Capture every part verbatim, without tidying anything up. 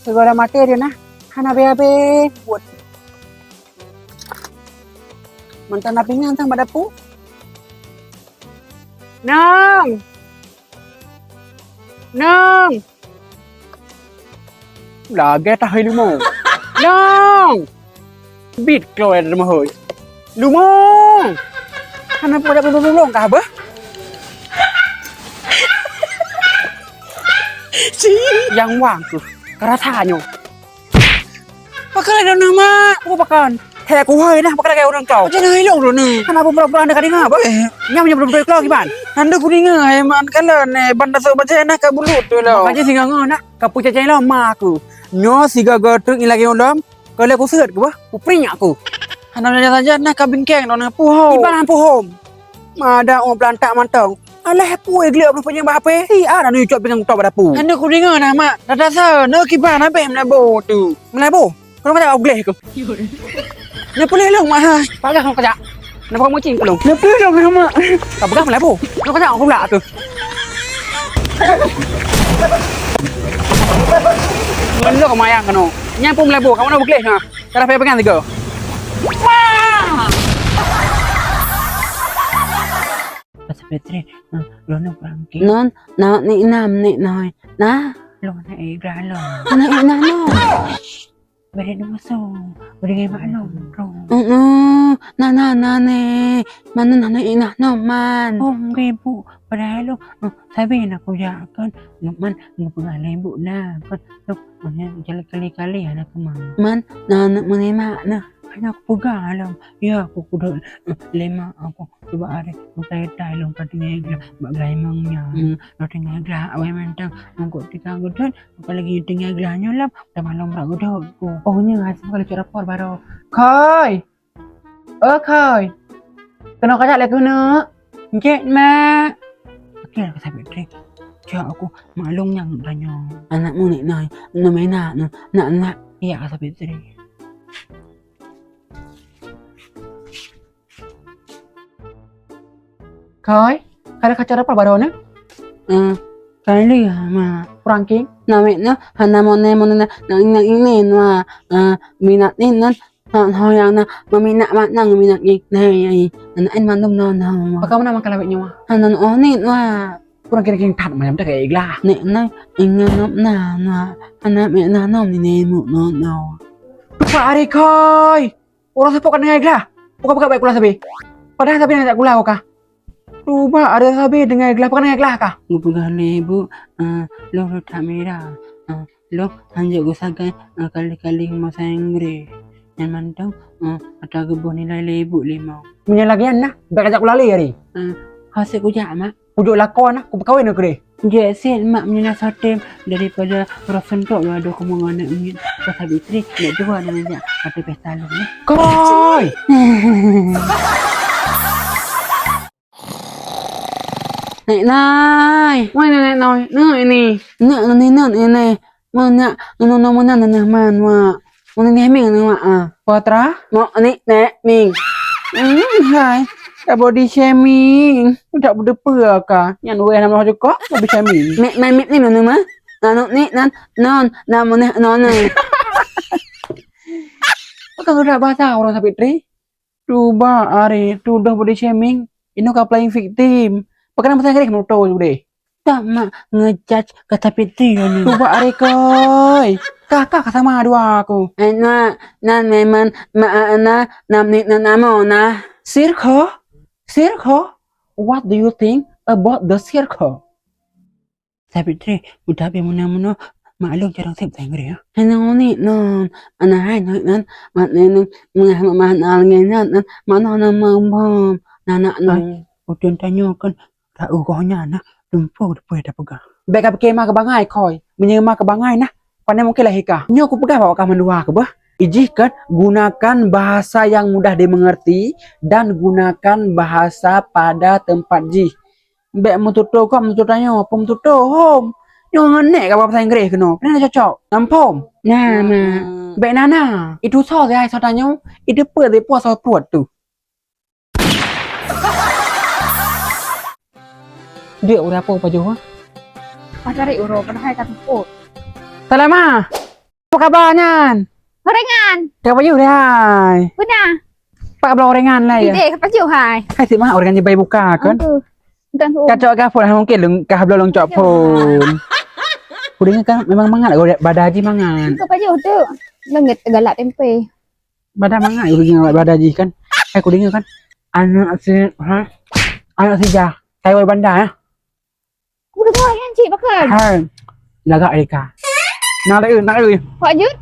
Sigoe maté dia nah, hana habéh-habéh buet. Mantong na pingan sang bak dapu. Nang! Nang! Lagèe tahi leumo. Nang! Bit keuluwa dari rumah hôi. Leumo! Hana peue dak lulong kah beuh? Ci! Nyang wang keuh. Karasa nyoe. Pakon lagèe droeneuh, Mak? Peue pakon? Hei, kuhôi nah, pakon lagèe ureueng kau? Jangan ilong droeneuh. Hana peue pura-pura hana ka deungö, bah? Eh. Nyang meunyoe beutôi-beutôi keu lôn kiban? Hana kudeungö, hai man kalon, eh, ban tasok bacé nah ka bulut tu lom. Makajih singoh-ngoh nah, ka peucacai lom ma aku. Nyoe sigoe-goe treuk ilagèe ulôn, keu lheueh kuseuet keu bah, kuprinyak aku. Hana saja-saja nah ka bingkeng droeneuh puhom. Kiban puhom. Mada oh pelantak mantong. Alah, pue glek peunyang bak H P. Si ada nu cok pinggang top bak dapu. Hana kudeungö nah, Mak. Rata sa, na kiban habéh meulabo tu. Meulabo? Kau kata gleh aku. Na puléh lôn, Mak, ha. Pagas kau kajak. Na bukan mucing kau lôn. Na puléh lôn, Mak. Kau peugah meulabo. Kau kajak aku pula tu. Ngon lôn kau mayang kau. Nyan pun meulabo, kau na bugleh ha. Kau dah payah pegang tiga. Wah! Pasal Fitri, eh, lôn nyoe kurang kek. Non, na nek nam nek noi. Nah, lôn na nek gra lôn. Na nek nam non. Beri dua so. Beri ngai mak lôn, bro. Heeh, na, na, na nek. Mana na nek nam non man. Oh, ngai bu. Padahai lôn, eh, sabe na kujak kan. Man, ngai peugah lé bu na kan. Lôn, oh, nyan jalan kali-kali anak kemang. Man, na, na, mana mak na. Hana kupeugah lom. Ya, aku kudok, eh, lé mak aku. Cuba aré, meutai-tai lom ka tinggai glah bak glah imong nyan. Hmm. Lom tinggai glah awai mantong. Mangkok tika gudon, apalagi tinggai glah nyoe lom. Teuma lom bak gudon ku. Oh, nyoe hase kali cok rapor baru. Khôi! Oh, Khôi! Keunoe kajak lé keuneuk. Jeuet, Mak. Oke, ka sabé tré. Cok aku maklum nyang tanyoe. Anak murid noi, nomor nak, nak, nak. Iya, ka sabé tré. Khôi, kada kacau apa baru ni? Eh, kali ya, Mak. Kurang king? Namik na, hana mone, mone na, na, na, ini, na, eh, minat ni, nan, na, na, yang na, meminat mak nang minat ni, na, ya, ya, anak en mandum na, na, Mak. Pakam nama kalau nyawa? Hana, oh, ni, na. Kurang kira-kira that macam tak kayak iglah. Nek, na, ingat na, na, na, anak mek na, na, ni, ni, mu, na, na. Tupa hari Khôi. Ureueng sapeue ka tinggai glah. Buka-buka baik kulah sabe. Padahai sabe nak jak kulah ka. Cuba ada sabe tinggai glah, bukan tinggai glah ka. Geupeugah lé ibu, eh, lôn reutak mira. Eh, lôn hanjeuet geusagai, eh, kali-kali masa Inggris. Nyan mantong, eh, ata geuboh nilai lé ibu limong. Meunyoe lagèe nyan nah, bèk ka jak kulah lé hari. Eh, hase kujak, Mak. Kujok lakoe nah, kupeukawen ngon keudeh. Jeuet sét mak meunyoe na soe tem daripada roh suntok lôn adoh kamoe ngon aneuk miet. Pasal istri, nek dua na jak ateueh pesta lôn nyoe. Khôi! Nek Noi, mana Nek Noi? Nek ini. Nek ini, Nek ini. Mana nyoe, nyoe, nyoe, nyoe, nyoe, man, wak. Nyoe, nyoe, ming, nyoe, wak, ah. Patra? Mok ni, nek, ming. Hmm, hai. Ka body shaming. Udah beudepe ka. Nyan weh nama jukok, body shaming. Mek, man, mek ni, nyoe, nyoe, ma. Nanu ni, nan, non, namu neh, non, neh. Bukan udah bahasa orang sampai tri. Cuba ari tudoh body shaming, inoe ka playing victim. Pakon meusajan keu moto udeh. Tak mak ngejudge kata Fitri ni. Cuba ari koi. Kah kah sama dua aku. Eh, na, nan memang ma, na, nam ni, nan amo na. Circle? Circle? What do you think about the circle? Tapi tré, mudah pih meunan-meunan, maklum carông sép tanggri, ya. Hana unik non, ana hai non, non, mat neneng, mengah mat mahal ngen non, non, mana nama umpam, nanak non. Hai, udon tanyoe kan, tak ugoh nyan nah, dumpo dumpo dah peugah. Bèk ka pike ma keu bangai, Khôi. Meunyoe ma keu bangai nah, pane mungkin lahika. Nyoe kupeugah bak kah mandua keu bah. Ijih kan, gunakan bahasa yang mudah dimengerti dan gunakan bahasa pada tempat jih. Bèk meututoe kok meututoe tanyoe, peue meututoe hom. Nyoe ngon nek ka bahasa Inggris keunoe. Pernah cocok? Nampom? Nah, nah. Bèk nana. Itu soe sihai soe tanyoe, itu peue sih puasa pruet tu. Dek udah apa pajoh, ha? Pas cari uroe, padahai ka tupot. Salamah. Apa kaba nyan? Gorengan. Ka pajoh deh hai. Beuna. Pak bloe gorengan lah ya. Ideh ka pajoh hai. Hai si mah gorengan nyebai buka kan. Aduh. Bukan ku. Kacok ka phôn mungkin lung ka bloe lung cok phôn. Kudeungoe kan memang mangat badah jih mangat. Ka pajoh tu. Leungit galak tempe. Badah mangat kudeungoe badah jih kan. Hai kudeungoe kan. Anak si ha. Anak si Jah. Taiwan Banda ya. Kudeungoe nyan cit pakon. Hai. Lagak Erika. Nak lagi, nak lagi. Pak Jun.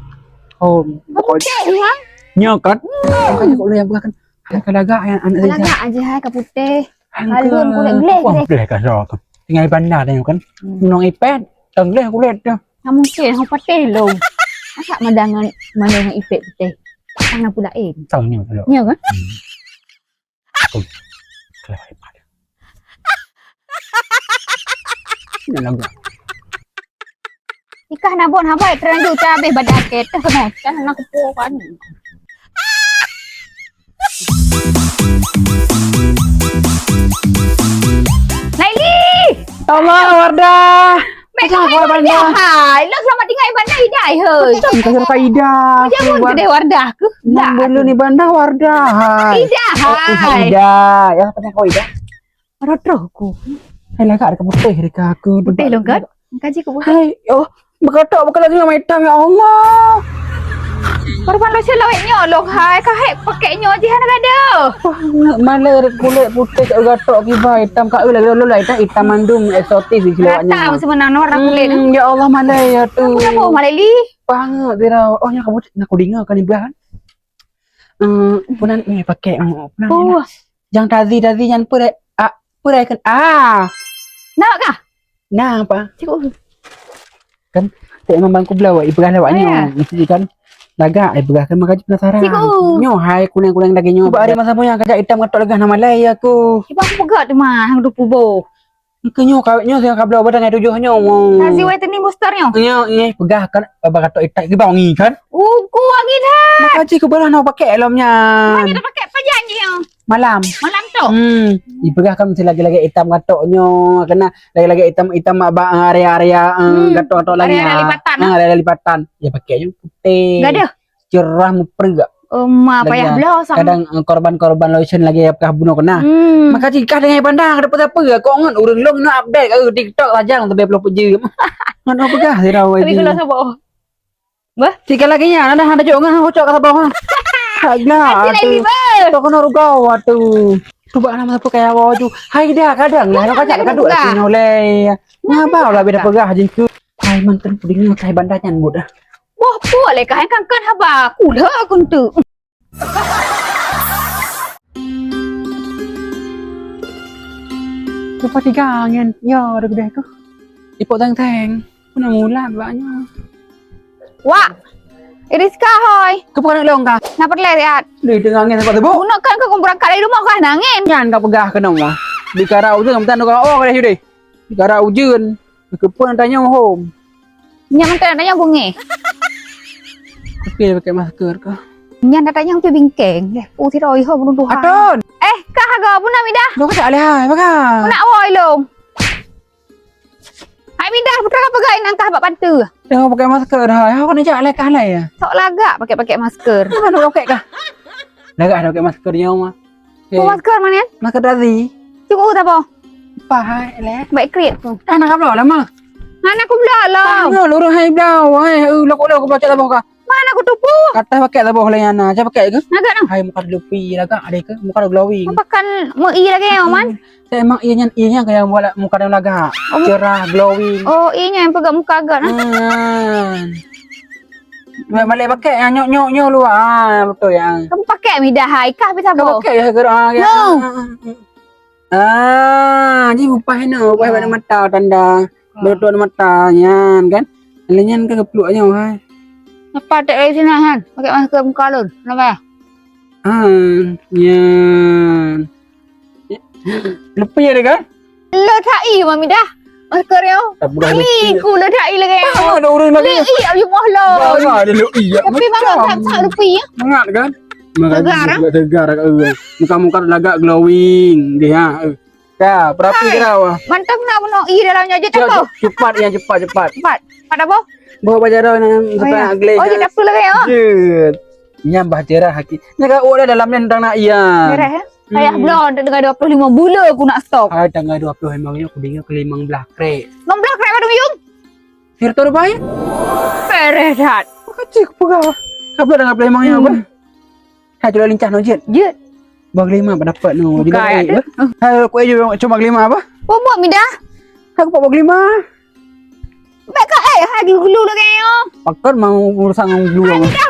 Oh, apa cek ni ha? Nyo kan. Kan kok lu yang bukan. Hai ka lagak ya anak saya. Lagak aja hai ka putéh. Kalon kulét gleh. Wah, gleh ka so. Tinggai Banda tengok kan. Nong ipét, tang gleh kulét tu. Nah, mungkin hang patéh lom. Masa madangan mandong ipét putéh. Tangan pula eh. Tahu ni kalau. Nyo kan? Aku. Kelewat pada. Ini lagu. Ikah nabot habai teranju ta habéh badah keu teuh keunoe. Cah na kupo kan. Laili! Tolong Wardah. Macam apa Wardah? Hai, lo selamat tinggal Ibanda Idai he. Macam kau siapa Ida? Macam pun kedai Wardah ke? Nang dulu ni Banda Wardah. Hai. Ida hai. Ida. Ya apa kau Ida? Rotroh ku. Hai lagak ada putih dekat aku. Putih longkot. Kaji ku putih. Hai, oh, berkatok bukan lagi sama hitam ya Allah. Korban lotion lawet nyo long hai ka hek pakai nyo jih hana gadoh. Wah, maler kulit putih kat gatok kiba hitam kat lagi lolo hitam, hitam mandum eksotis di lawak nyo. Rata sebenarnya warna kulit. Hmm, ya Allah maler ya tu. Kenapa maler li? Banget dia. Oh, nya kamu nak kudinga kan ibrah kan? Hmm, punan ni pakai oh, punan. Oh. Jang tazi-tazi nyan perai, ah, perai kan. Ah. Nampak kah? Nah, apa? Cikgu. Kan tak memang bangku belah awak, ipeugah lawak nyoe. Mesti kan lagak ipeugah kan maka penasaran. Cikgu. Nyoe hai kuneng-kuneng daging nyoe. Cuba hari masa punya kajak hitam katok legah nama lai aku. Cuba aku peugah tu mah hang tu pubo. Engke nyoe kawet nyoe siang kabla ubat dengan tujuh nyoe. Tazi wai teni booster nyoe. Nyoe nyoe peugah kan baba katok itak ke bangi kan. Uku wangi dah. Maka cik kebelah nak pakai lom nyan. Mana nak pakai pajan je nyoe. Malam. Malam tu. Hmm. Ipeugah kan mesti lagi-lagi hitam katok nyoe kena lagi-lagi hitam hitam abang area-area eh, hmm. Katok-katok lagi. Area lipatan. Ha, area lipatan. Ya pakai nyoe putih. Gaduh. Cerah mupreh. Oh ma payah bloe sama. Kadang eh, korban-korban lotion lagi ya payah bunuh kena. Hmm. Maka jika dengan pandang ada apa-apa kok ngon urang long nak update ke TikTok lajang sampai puluh jam. Mana peugah sira wai. Tapi kalau sabo. Bah, tiga lagi nya ada ada jok ngan kocok kata bawah. Agla. Tok kena rugau atu. Cuba nama apa kayak awak tu. Hai dah kadang lah kacak kaduk sini oleh. Ngapa lah beda peugah jingku. Hai mantan puding kai bandahan budak. Boh puak lé ka hai kan kan haba aku dah aku tu. Lepas tiga angin, ya ada gede tu. Ipok teng-teng, pun mulat banyak. Wak, Iriska hoi. Kepada long kah? Nak perleh lihat. Di tengah angin sebab tebuk. Guna kan kau berangkat dari rumah kah nangin. Nyan kau peugah kena mah. Di kara ujeun, kita nak oh kau dah sudah. Di kara ujeun. Keupeue na tanyoe hom? Nyan mantong na tanyoe bungéh. Tapi dia pakai masker kah? Nyan na tanyoe tu bingkeng. Leh pu sidroe ho bunuh Tuhan. Aton. Eh, kah haga puna midah? Lo kata alih hai, apa kah? Nak woi long. Hai midah, putra apa gai nang kah bak pantu? Tengok pakai masker hai. Apa nak cak alih kah alih ya? Sok lagak pakai-pakai masker. Apa nak pakai kah? Lagak ada pakai masker nyawa. Okey. Masker mana? Masker tadi. Cukup tak apa? Pahai leh. Baik krip tu. Ah nak apa lama? Mana aku belak lah. Mana lurus hai blau. Hai, eh, lok lok aku baca tabah kah? Mana aku tupu? Kata pakai tabah lain ana. Saya pakai ke? Agak nah. Hai muka lupi lagak ada ke? Muka glowing. Makan mei lagi ya, Man. Saya emang iya nyan iya nyan kayak buat muka dia lagak. Cerah glowing. Oh, iya nyan pegang muka agak nah. Hmm. Balik pakai yang nyok nyok nyok luar. Ah, betul ya. Kamu pakai midah hai kah bisa boh? Pakai ya gerak ah. No. Ah, jadi upah ni, upah pada mata tanda. Betul mata nyan kan. Lain nyan kan kepluk aja hai. Apa tak dari sini han? Pakai masker muka lon. Kenapa? Ah, nyan. Lepas ya kan? Lo thai mami dah. Masker yo. Tak boleh. Ni ku lo thai lagi. Ah, ada orang lagi. Ni iya ayu moh lo. Ada lo iya. Tapi mama tak tak lepi ya. Mangat kan? Tegar ah. Tegar kat orang. Muka-muka lagak glowing dia. Ha. Ka, berapi kira wah. Mantap nak bunuh i dalam nyoe je. Cepat, yang cepat, cepat. Cepat. Cepat apa? Bawa bajaran yang. Oh, ya. Gleh. Oh, jadi apa lagi ya? Jut. Nyam bah cerah haki. Nya ka udah dalam ni tang nak iya. Cerah ya? Payah belum, tanggal dua puluh lima bulan aku nak stok. Hai, tanggal dua puluh lima ni aku dengar ke lima belas krek. Lima belas krek baru minum? Firto rubai? Pereh dat. Kacik peugah. Apa dah ngaplai memang ya apa? Hai, cuba lincah no jit. Jit. Bah lima pendapat no. Bukan ada. Hai, aku aja cuma lima apa? Bobok midah. Aku pak bah lima. Baik kak, eh, hai gulu lagi ya. Pakon mau urusan gulu. Hai, midah